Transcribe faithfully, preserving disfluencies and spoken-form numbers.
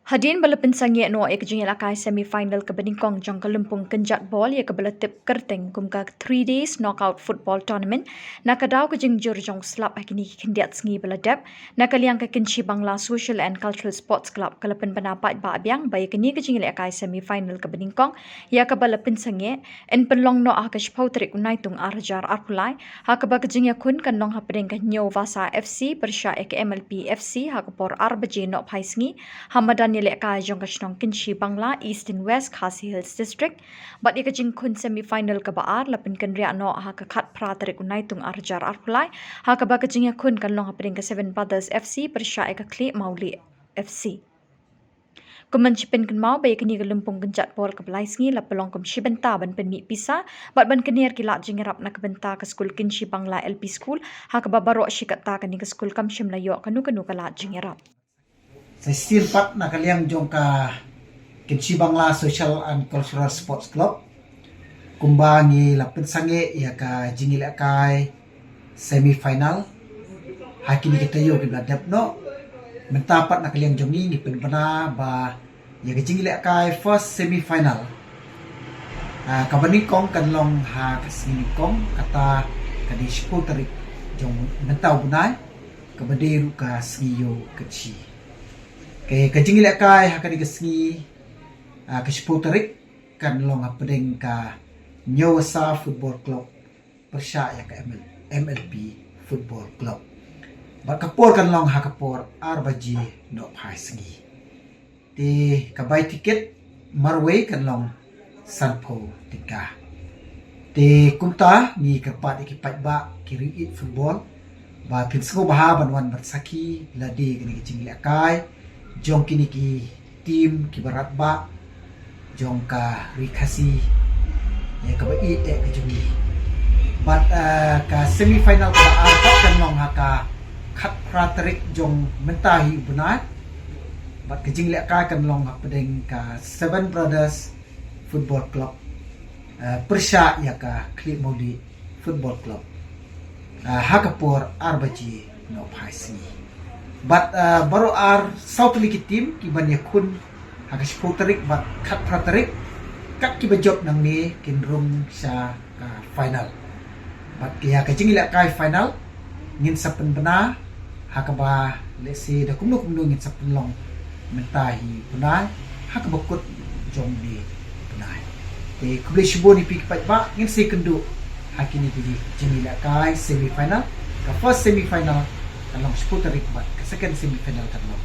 Hadien ba la pynsangeh noh ïa ka jingïalehkai semi final kaba nyngkong jong ka lympung kynjat bol ïa kaba la tip kyrteng kum ka three days knockout football tournament, na ka daw ka jingjur jong slap ha kine ki khyndiat sngi ba la dep, na ka liang ka Kynshi Bangla Social and Cultural Sports Club ka la pynbna paidbah biang ba ïa kane ka jingïalehkai semi final kaba nyngkong ïa kaba la pynsangeh yn pynlong noh ha ka shiphew tarik u Naitung ar hajar arphew lai, ha kaba ka jingïakhun kan long hapdeng ka Hynñiewvasa F C pyrshah ïa ka M L P F C ha ka por ar baje nohphai sngi, ha madan ïalehkai jong ka shnong Kynshi Bangla, East and West Khasi Hills District. Bad ïa ka jingkhun semi final kaba ar la pynkynriah noh ha ka khatphra tarik u Naitung ar hajar arphew lai, ha kaba ka jingïakhun kan long hapdeng ka Seven Brothers F C pyrshah ïa ka Khlieh Mawlieh F C. Kum ban shi pynkynmaw ba ïa kane ka lympung kynjat bol kaba lai sngi la pynlong kum shi bynta ban pynmih pisa bad ban kyner ki lad jingïarap na ka bynta ka skul Kynshi Bangla L P School, ha kaba baroh shi katta kane ka skul kam shym la ïoh kano kano ka lad jingïarap. Sa shisien pat na ka liang jong ka Kynshi Bangla Social and Cultural Sports Club, kumba ngi la pynsangeh ïa ka jingïalehkai semi final ha kine ki taïew kiba la dep noh, mynta pat na ka liang jong ngi ngi pynbna ba ïa ka jingïalehkai first semi final, ah, kaba nyngkong kan long ha ka sngi nyngkong, kata ka dei shiphew tarik jong mynta u bnai, kaba dei ruh ka sngi Ïew Kynshi. Ka, ka jingïalehkai ha kane ka sngi, ah, ka shiphew tarik kan long hapdeng ka Hynñiewvasa Football Club pyrshah ïa ka M L, M L P Football Club. Bad ka por kan long ha ka por ar baje nohphai sngi. Te ka bai tiket marwei kan long sanphew tyngka. Te kumta ngi kyrpad ïa ki paidbah ki riewieid football ba phin sngewbha ban wan ban sakhi lade kane ka jingïalehkai jong kine ki team kiba radbah jong ka Ri Khasi, ïa kaba ïeit eh ka jong ngi. Bad, eh, ka semi final kaba ar pat kan long ha ka khatphra tarik jong mynta hi u bnai. Bad ka jingïalehkai kan long hapdeng ka Seven Brothers Football Club, eh, pyrshah ïa ka Khlieh Mawlieh Football Club, eh, ha ka por ar baje nohphai sngi. Bad, eh, baroh ar saw tylli ki team ki ban ïakhun ha ka shiphew tarik bad khatphra tarik, kat kiba jop nangne kin rung sha ka final. Bad ïa ka jingïalehkai final ngin sa pynbna ha kaba lehse da kumno kumno ngin sa pynlong mynta hi u bnai ha kaba kut jong une u bnai. Te khublei shibun ïa phi ki paidbah, ngin sa ïakynduh ha kine ki jingïalehkai semi final. Ka first semi final kan long shiphew tarik bad ka second semi final kan long